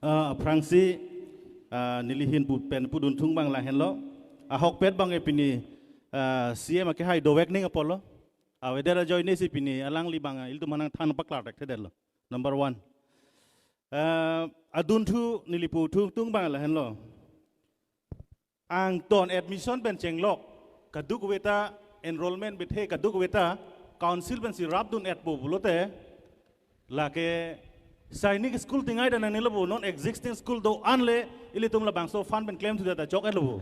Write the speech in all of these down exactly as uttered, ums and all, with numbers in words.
Ah, aphrangsi, ah, neli ahin pu pen pudun thung abang lahenlo. Ahokpet abang ke pini, ah, C M akehai dovek ning apotlo. Awedet ajoine si pini alangli abang, ah, ilitum aphan nangthan paklar thekthedetlo. Number one. Ah, adun thu neli pu thung tung abang lahenlo. Angton admission pen chenglok, kadokave ta enrollment bethe, kadokave ta council pensi rapdun-etpo pulote, lake Sainik School tingai dan nangnilopo, non existing school do-an le ilitum labangso fund pen klemthudet ta chok-etlopo.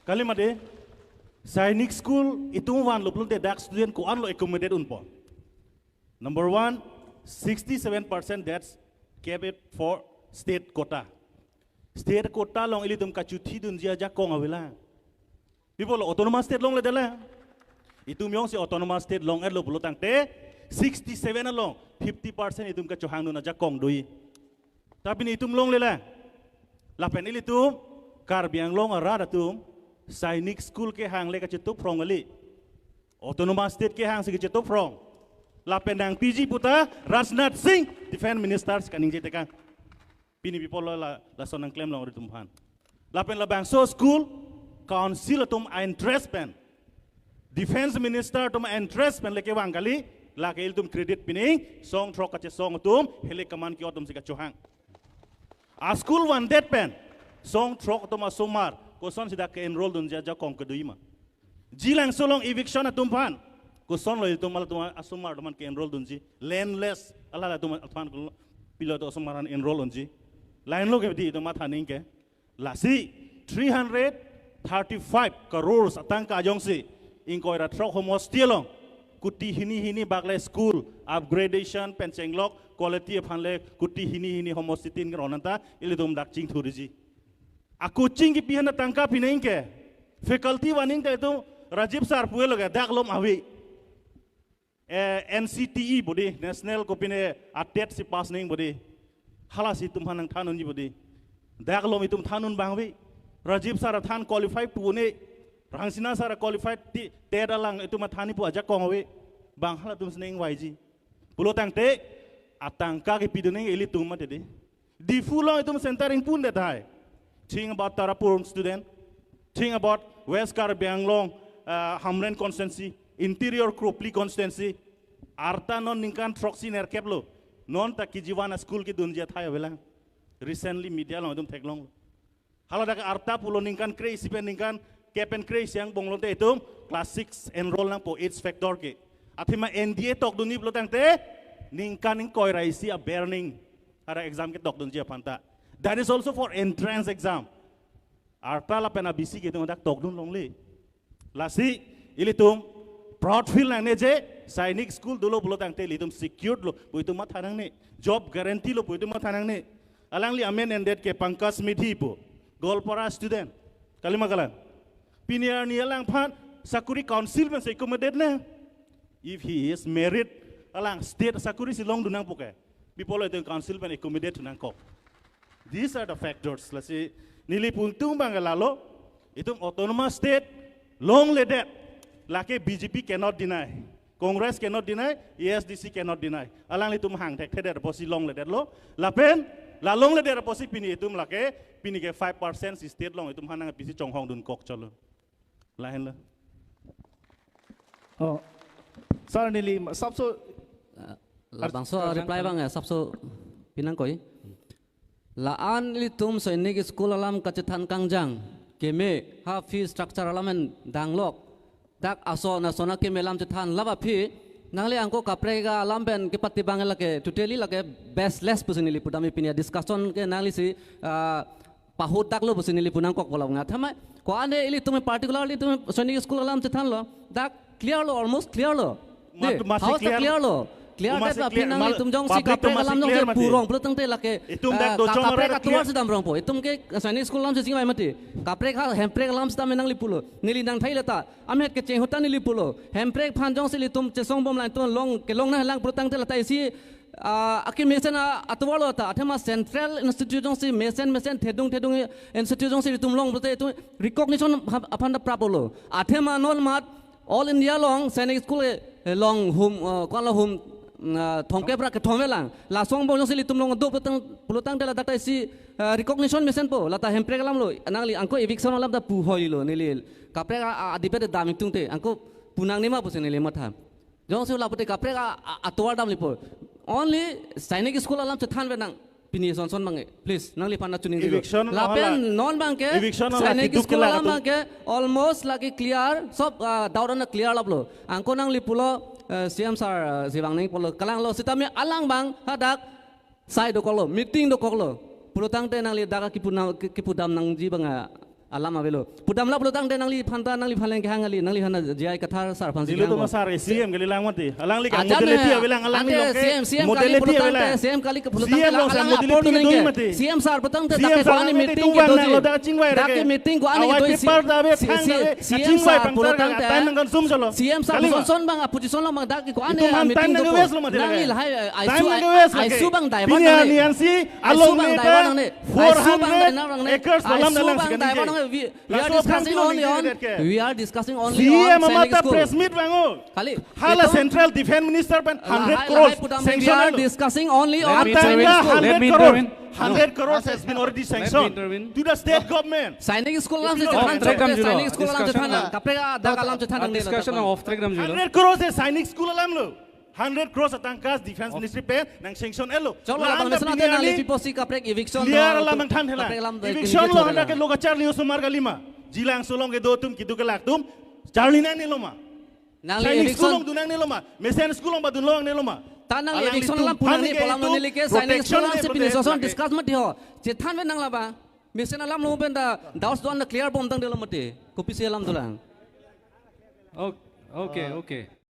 Kali mati, Sainik School itum vanlo pulote dak student ko-anlo accommodate unpo. Number one, sixty-seven percent that's kept it for state quota. State quota along ilitum kachuthi dunji ajakong avelang. People, autonomous state longledetlang. Itum jongsi autonomous state long-etlo pulo tangte, sixty-seven along fifty percent itum kachohangdun ajakong do-i. Tapi pini itum longlelang. Lapen ilitum Karbi Anglong arat atum Sainik School kehang le kachetuphrong kali. Autonomous state kehangsi kachetuphrong. Lapen nangpiji puta Rajnath Singh, Defense Minister si kaningje tekang. Pini people lo la, lason nangklem long ilitum aphan. Lapen labangso school, council atum a-interest pen, Defense Minister atum a-interest pen le kevang kali, lake ilitum credit pining, song throk kachesong atum, heli kaman ke atum si kachohang. A-school vandet pen, song throk atum asomar, kosonsi dak ke-enroll dunji ajakong kedo-i ma? Jilangso along eviction atum aphan, kosonlo ilitum halatum asomar atum aphan ke-enroll dunji, landless, halatum aphan ko-, pilo to asomar aphan enroll unji. Lahenlo ke di itum mathaning ke. Lasi three hundred thirty-five crores atangka jongsi ingkoi ra throk homosti along kuti hini hini bak le school upgradation pen chenglok quality aphan le kuti hini hini homosti tin kron anta ilitum dak chingthurji. A-coaching kipi aphan atangka pining ke. Faculty vanang te itum Rajiv sir puelo ke dak malom ave. Eh, N C T E bodi, National kopine a-TET si pass nang bodi. Halasi itum aphan nangthan unji bodi. Dak malom itum than un abang ave. Rajiv sir athan qualify pu un-e. Rangsina sir qualify ti TET alang itum athan-i pu ajakong ave. Bang halatum si nangvaiji. Pulo tangte, atangka kipidun nang ilitum mati di. Diphu along itum center ingpundet tahai. Think about Tarapung student. Think about West Karbi Anglong, uh, Hamren constituency, Interior Kropli constituency. Arta non ningkan throksi nerkep lo. Non ta K G one a-school kedunji athai avelang. Recently media along itum theklonglo. Haladak arta pulo ningkan kre-isi pen ningkan kep pen kre-isi angbong lote itum class six enroll nangpo age factor ke. Athema N D A tokdun-i pulo tangte ningkan ingkoi ra isi aber ning. Ada exam ketokdunji aphan ta. That is also for entrance exam. Arta lapen a-B C ke itum dak tokdun longle. Lasi ilitum proud feel nangne je Sainik School dolo pulo tangte ilitum secured lo pu itum matha nangne. Job guarantee lo pu itum matha nangne. Alangli amen endet ke Pankaj Medhi pu. Goalpara student. Kali ma kalang. Pini arni alangphan sakuri council pensi accommodate nang. If he is merit, alang state sakuri si longdun nangpo ke. Pi apotlo itum council pen accommodate nangkok. These are the factors. Lasi neli pu tung abang lalo, itum autonomous state longledet, lake B J P cannot deny, Congress cannot deny, A S D C cannot deny. Alanglitum hang thekthedet apotsi longledetlo. Lapen la longledet apotsi pini itum lake, pini ke five percent si state along itum aphan nangpisi chonghongdunkok chotlo. Lahenlo. Oh. Sir, neli sapso Ah, labangso Ar-, reply Arjang bang ya, sapso pinangkoi. La-an ilitum Sainik School alam kachethan kangjang, keme, ha fee structure alam en danglok. Dak ason ason akeme alam chethan laba phi, nangli angko kaprek alam pen kepati abang lake, totally lake baseless pusi neli pudam pini a-discussion ke nanglisi, ah, pahut daklo pusi neli pu nangkok bola nga. Athema ko-an de ilitum particularly itum Sainik School alam chethanlo. Dak clear lo, almost clear lo. Mat-, de, masi house ta clear. Clear lo. Clear. Ko masi that clear, aphi nang mal-, itum jongsi public to kaprek masi alam clear jongsi mati. Purong pulo tangte lake, itum dak, ah, do ka-, chom kaprek arat atuar clear. Sedam rongpo. Itum ke Sainik School alam si singvai mati. Kaprek ha hemprek alam sedam nangli pulo. Neli nangthaile ta. Amet kecheng ahut ta neli pulo. Hemprek aphan jongsi ilitum chesong bom lang itum long kelong nanglang pulo tangte lata isi, ah, akemesen a-, atovar lo ta, athema central institute jongsi mesen mesen thedung thedung institute jongsi itum long pulote itum recognition ha-, aphan ta praplo. Athema non mat all India along Sainik School, eh, long hum, eh, ko-an lo hum mm, ah, thomkep ra kethom avelang. Laso angbong jongsi ilitum along do pulotang, pulotangte ladak ta isi, ah, recognition mesenpo. Lata Hemprek alam lo. Nangli angko eviction alam ta pu hoi lo neli. Kaprek a, a, a debate dam ingtungte. Angko pu nangne ma pusi neli matha. Jongsi lapu te kaprek a, a, atovar damlepo. Only Sainik School alam chethan ave nang. Pini son son abang ke. Please, nangliphan ta chuning dilo. Eviction lo Lapen hala. Non abang ke, Eviction lo Sainik keduk School kelak alam tu. Abang ke, almost lake clear, sob, ah, doubt an clear lap lo. Angko nangli pulo, eh, C M sir, eh, si vang nangji pulo, kalang lo, sitame alang abang, hadak, sai dokok lo, meeting dokok lo. Pulotangte nangli dak kipu na, ki-, kipu dam nangji abang, ah, alam avelo. Pu damlap pulotangte nangliphan ta, nangliphan leng kehang kali, nangliphan ta J I Kathar sir aphan si Dilo kehang to ko. Sir, C M kali lang mati. Alangli ka Ajat modality na, avelang, alangli ante lo ke C M, C M kali modality pulotangte, avelang. C M kali pulotangte C M la lo sa alang modality apor ningke. Dong mati. C M sir pulotangte C M dak sir ko-an nang meeting tung ke bang doji. Nang lo dak chingvai Dak rake. Paper ta ave, C-, thang C-, ta ave, C M chingvai sir pangtar pulotangte. Time nang kan sum chalo. C M sir Kali ma? Puson son abang apuji son lo abang dak ko-an Itum ham meeting time nang doko. Waste lo mati Nangli lake. Lahai, eh, Time ISU, nang waste lake. ISU abang daiwan Pini nangne. Ani ansi ISU along abang ne daiwan ta nangne. ISU abang four hundred daiwan nangne. Acres Laso alam dalang abang si daiwan kali. Nangne. We are Laso discussing aphan only dilo on, dikit ke. We are discussing only C M on Sainik amata School. Press meet vango. Kali, Hala itum Central Defense Minister pen Lahai, hundred crores lahai pudam sanction we are alo. Discussing only on Let me Sainik intervene. School. Let me Hundred crores. Intervene. Hundred crores has been already Let me sanctioned intervene. To the state government. Sainik School alam si Off chethan track dam julo. Sainik School alam Discussion chethan on, kaprek a dak alam chethan uh, dam discussion on off track dam julo. Hundred crores is Sainik School alam lo. Hundred crores atangka Defense Ministry pen nang sanction elo. Cholo Lahan abang ta nesna pini te nangli ali pipo si kaprek eviction clear lo, alam tu, ang than hela. Kaprek alam tu, Eviction eviction lo lo. Handa ke lo kacharli osomar kalima. Jilangso along kedo atum keduk kelak atum charli nangne lo ma. Nangli Sainik eviction School along dun nangne lo ma. Mesen School along ba dun nangne lo ma. Ta nangli Alangli eviction atum alam pu nangne phan ke polam itum nangne like Sainik protection School alam ne si pini protect soson lake. Discuss mati ho. Chethan ave nang laba. Mesen alam lo pen ta doubts do-an ta clear bom tangte lo mati. Kopisi alam dolang. O-, okay, Ah. Okay.